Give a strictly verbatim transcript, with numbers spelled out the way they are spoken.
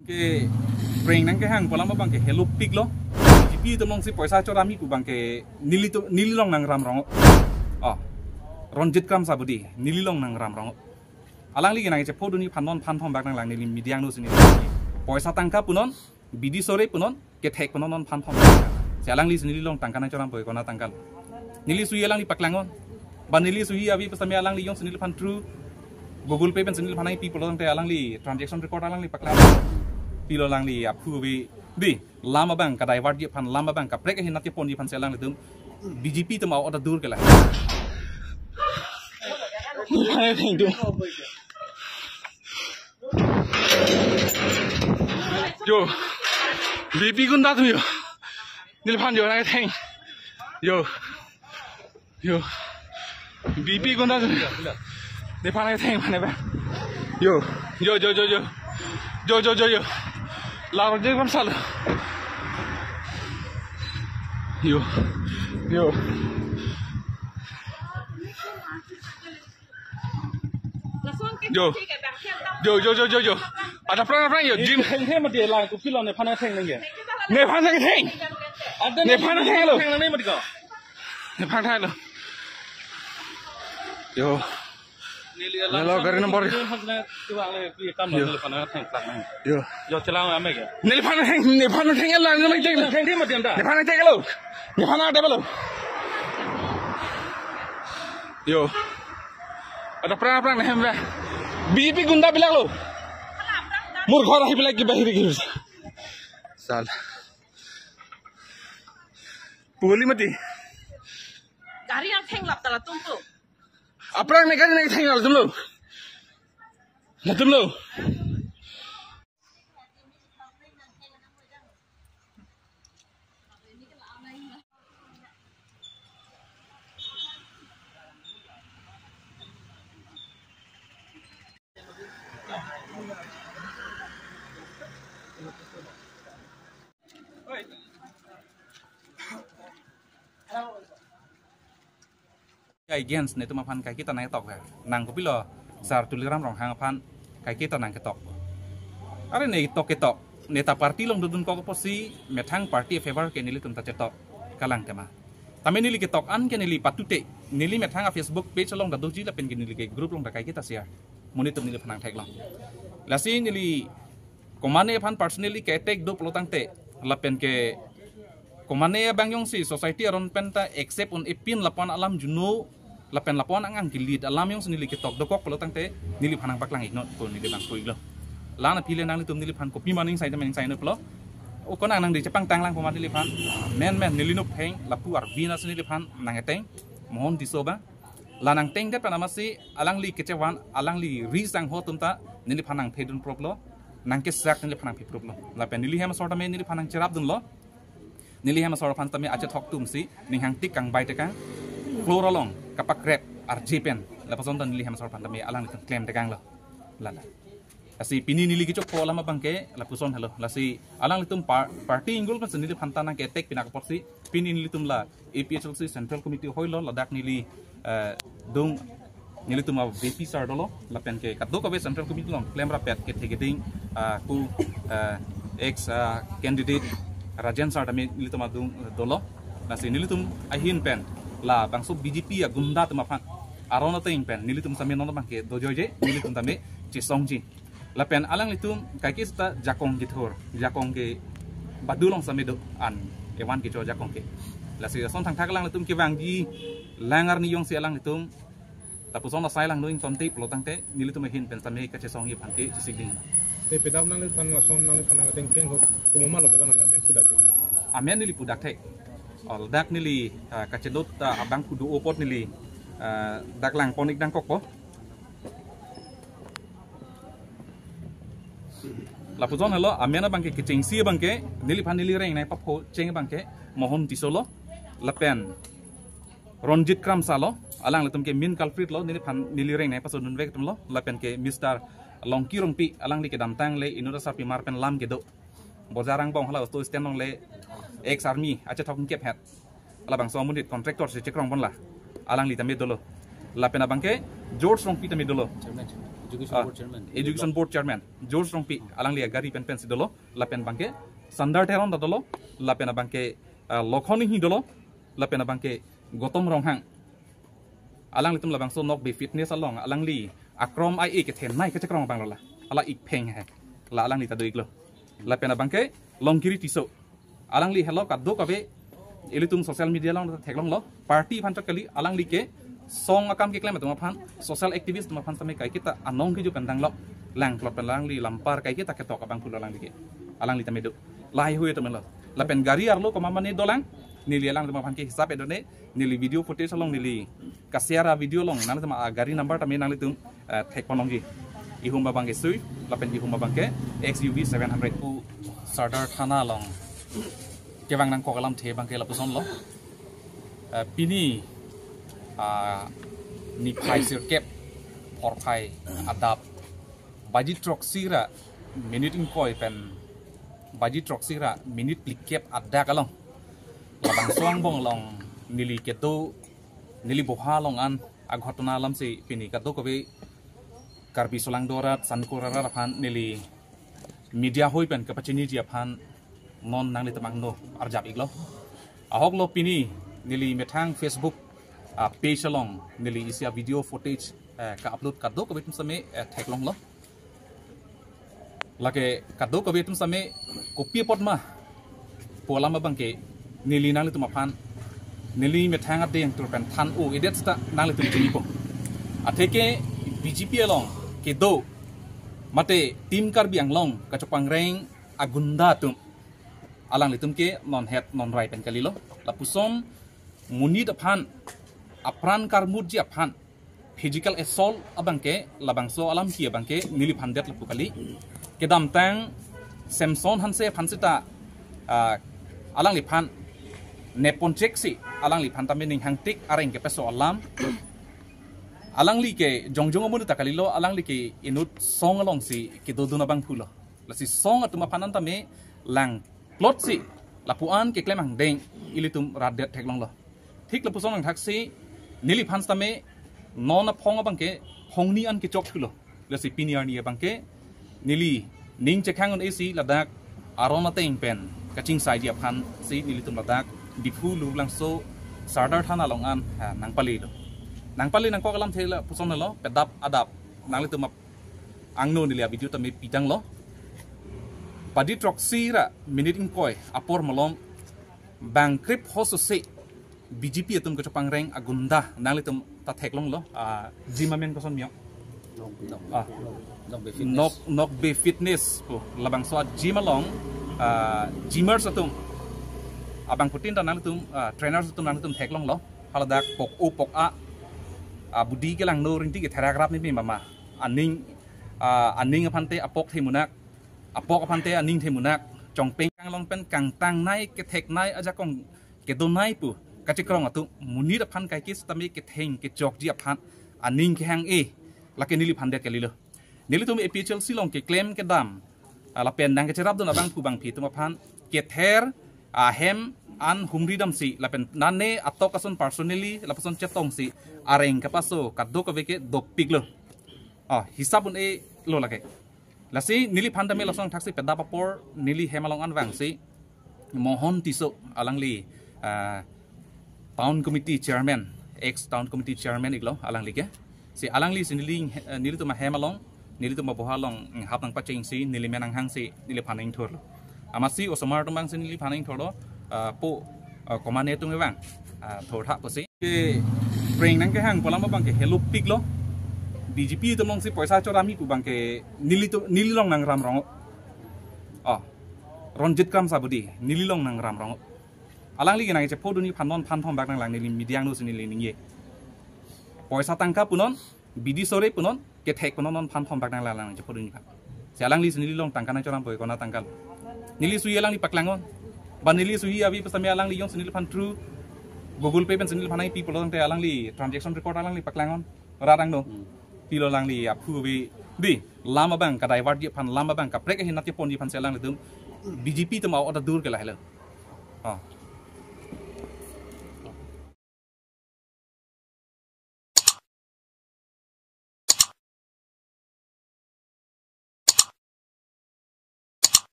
Ke breng nangkehang pu alam abang ke helopik lo. B J P atum alongsi poisa chorami pu abang ke neli to, neli along nangram rong. Oh. Ronjit Kramsa budi neli along nangram rong. Alangli ke nangchepho dunji aphan non aphan thom bak nanglang neli media angno si neli. Poisa tangka punon, bidi sore punon, kethek punon non aphan thom. Si alangli si neli along tangka nangchoram poi kona tangka lo. Neli suhi alangli paklang non. Ba neli suhi avi pu setame alangli jongsi neliphan through Google Pay pen si neliphan nangpi pulo tangte alangli transaction record alangli paklang. Pilo alangli aphu avi. Di, lam abang ka-divert ji aphan, lam abang kaprek ahin nat keponji aphan si alanglitum B J P atum a-order dur ke la. Yo, B J P gunda atum yo. Neliphan yo nangtheng. Yo. Yo. B J P gunda atum. Neliphan nangtheng mane ba. Yo. Yo, yo, yo, yo. Yo, yo, yo, yo. Laro je kam salo. Yo. Yo. Yo. Yo, yo, yo, yo, yo. Ada pran pran yo, Jim. Theng theng mati lang, kopilo nephan theng nang ya. Nephan theng theng. Ada nephan theng lo. Theng nang mati ko. Nephan theng lo. Yo. Neli lo, gari number. Yo. Yo. Yo, chelang ame ke. Neliphan theng, nephan theng lang, nephan theng. Theng theng mati anta. Nephan theng lo. Nephan theng lo. Yo. Ada pran pran nahem ba. B J P gunda bilak lo. Mur ghor ahi bilak ki bahiri ki. Sal. Puli mati. Gari nangthenglap ta latum tu. Aphrang ne gari nangthenglap latum lo. Latum lo. Against netum aphan kaiketa nangketok he. Nang kopilo Sar Tuliram Ronghang aphan kaiketa nangketok. Are ne tok ketok. Neta party along dodun kok apotsi methang party favor ke nelitum ta chetok. Kalang tema. Tame neli ketok an ke neli patute. Neli methang a-Facebook page along ta doji lapen ke neli ke group along ta kaiketa share. Monit atum neliphan nangtheklong. Lasi neli komane aphan personally ke-attack do pulo tangte. Lapen ke komane abang jongsi society aron pen ta accept un-epin lapu-an alam juno lapen lapu-an angang ke-lead alam jongsi neli ketok dokok pulo tangte neliphan nangpaklang iknon ko neli bang ko iklo. Lana pile nanglitum neliphan kopi maning sai maning sai no pulo. O konang nang di chepangtang lang komat neliphan. Men men neli nupeng lapu arvina si neliphan nangteng. Mohon Tisso bang. La nangtengdet pen amatsi alangli kechevan alangli ri sangho atum ta neliphan nangphedun proplo. Nangkesak neliphan nangphi proplo. Lapen neli hem asor tame neliphan nangcherapdunlo. Neli hem asor aphan tame achethok atumsi ning hangtik kangbai tekang. Floor along kapakrep arje pen. Lapuson ta neli hem asor aphan tame alanglitum klem tekanglo. Lala. Lasi pini neli kechokpo alam abang ke lapuson helo. Lasi alanglitum par-, party inggul pensi neliphan ta nangke-attack pinak apotsi pini nelitum la A P H L C Central Committee hoilo ladak neli, eh, dung nelitum a-V P sir dolo lapen ke kadokave Central Committee along klemrapet kethe keding, ah, ku, eh, ex, ah, candidate Rajen sir tame nelitum adung, eh, dolo. Lasi nelitum ahin pen labangso B J P agunda atum aphan aron ateng pen nelitum tame non abang ke dojoije nelitum tame chesongji. Lapen alanglitum kaike seta jakong kethur, jakong ke badu along same do an evan kecho jakong ke. Lasi ason thangthak alanglitum kevangji lang arni jongsi alanglitum lapuson asai langno ingtonte pulo tangte nelitum ahin pen same kachesongji aphan ke chesik ding. Te pedap nangliphan lason nangliphan nangtengteng hot komat lo ke bang nang amen pudak ke. Amen neli pudak thek. Ol dak neli, ah, kachedot, ah, abang kudu opot neli, ah, dak langpon ik dangkokpo. Lapuson helo, amen abang ke kechengsi abang ke, neliphan neli reng nangpapho cheng abang ke, Mohon Tisso lo, lapen Ronjit Kramsa lo, alanglitum ke main culprit lo, neliphan neli reng nangpasodun vek atum lo, lapen ke Mister Longki Rongpi, alangli kedamtang le inut asarpimar pen lam kedo. Bojar angbong hala auto stand along le ex army achethok ingkep het. Labangso amonit contractor si chekrong ponla. Alangli tame dolo. Lapen abang ke George Rongpi tame dolo. Education Ah, Board Chairman. Education Board Chairman George Rongpi, alangli agari pen pensi dolo, lapen abangke Sundar Teron ta dolo, lapen abangke, ah, Lokhon Inghi dolo, lapen abangke Gautam Ronghang. Alanglitum labangso Nokbe Fitness along alangli akrom ai e kethenei kachekrong abang lo la. Hala ipheng he. La alangli ta do-iklo. Lapen abangke Longkiri Tisso. Alangli helo kadokave ilitum social media along theklonglo. Party aphan chot kali, alangli ke song akam keklem atum aphan, social activist atum aphan tame kaiketa anong keju pen danglo. Langplot pen alangli lampar kaiketa ketok abang pulo alangli ke. Alangli tame do. Lahai hui atum lo. Lapen gari arlo komat mane dolang, neli alangtum aphan ke hisap edone, neli video footage along neli ka-share a-video along nanglitum agari number tame nanglitum, eh, thek ponlongji. Ihum abangke Swift, lapen ihum abangke X U V seven hundred. Pu Sadar Thana along kevang nangkok alamthe abangke lapusonlo. Eh, pini, ah, niphai sirkep porphai adap baji throksi ra minute ingkoi pen baji throksi ra minute phlikep adak along, labangso angbong along neli kedo, neli boha along an aghotona alamsi pini kadokave Karbi solangdo arat, sankor arat aphan neli media hoi pen kapachiniji aphan non nanglitum angno arjap-iklo. Ahoklo pini neli methang Facebook, ah, page along neli isi a-video footage, eh, ka-upload kadokave atum tame, eh, theklonglo. Lake kadokave atum tame kopi apot ma pu alam abangke neli nanglitum aphan, neli methang adeng tur pen than-o-edet seta nanglitum chinipo. Atheke B J P along kedo mate Team Karbi Anglong kachokpangreng agunda atum, alanglitum ke non het non rai pen kalilo. Lapuson monit aphan, apran karmutji aphan physical assault abangke labangso alam ki abangke neliphan det lapu kali. Kedamtang Samson Hanse aphan seta, ah, alangliphan nepponchek si alangliphan tame ning hangtik areng kepeso alam. Alangli ke jongjong amonit ta kalilo, alangli ke inut song alongsi kedodun abang pulo. Lasi song atum aphan an tame langplot si lapu-an keklem angdeng ilitum rat det theklonglo. Thik lapuson angthak si neliphan tame non aphong abangke hongni an kechok thulo. Lasi pini arni abangke neli ning chekhang un-e si ladak aron ateng pen kachingsaiji aphan si nelitum ladak Diphu Lurlangso Sardar Thana along an, ha, nangpalelo. Nangpale nangkok alamthe lapuson lo, pedap adap nanglitum ap- angno neli a-video tame pitanglo. Baji throksi ra minute ingkoi apor malom bang krip hoso se B J P atum kachokpangreng agunda nanglitum ta theklonglo, ah, gym amen koson miyong. Ah. Nokbe Fitness. Nok, Nokbe Fitness. Oh, labangso a-gym along, ah, gymmers atum, abangphutin ta nanglitum, ah, trainers atum nanglitum theklonglo. Haladak pok-o pok-a, ah, budi kelangno rinti ketherak rap ni mama. Aning, ah, aning aphante apok themunak, apok aphante aning themunak, chongpeng along pen kangtangnei ketheknei ajakong kedonei pu kachekrong atum monit aphan kaiketa tame ketheng kechokji aphan aning kehang-e, lake neliphan det kalilo. Nelitum A P H L C along keklem kedam, ah, lapen nangkecherapdun abangphu bangphi atum aphan kether ahem an humri damsi lapen nane atok ason personally lapuson chetongsi areng kepaso kadokave ke dopiklo. Oh, hisap un-elo lake. Lasi neliphan tame lason thaksi pedap apor neli hem along an vangsi Mohon Tisso alangli, ah, Town Committee Chairman, ex Town Committee Chairman iklo alangli ke. Si alangli si neli, eh, nelitum ahem along, nelitum aboha along, mm, hap nangpachengsi neli men nanghangsi neliphan ingthurlo. Amatsi osomar atum vangsi neliphan ingthurlo, ah, po, ah, komatne atum vang, ah, thurtha pusi. Ke prank nangkehang pu alam abangke helopiklo. B J P atum alongsi poisa chorami pu abangke nelitum, neli along nangram rong. Oh, Ronjit Kramsa budi neli along nangram rong. Alangli ke nangchephodunji aphan non phan thom bak nanglang neli media angno si neli ningje. Poisa tangka punon, bidi sore punon, kethek punon non phan thom bak nanglang nangchephodunji aphan. Si alangli si neli along tangka nangchoram poi kona tangka lo. Neli suhi alangli paklang-on. Ba neli suhi ave pu setame alangli jongsi neliphan through Google Pay pensi neliphan nangpi pulo tangte alangli transaction record alangli paklang-on. Rat angno. Hmm. Pilo alangli aphu ave. Di, lam abang ka-divertji aphan, lam abang kaprek ahin nat keponji aphan si alanglitum B J P atum a-order dur ke lahelo. Oh.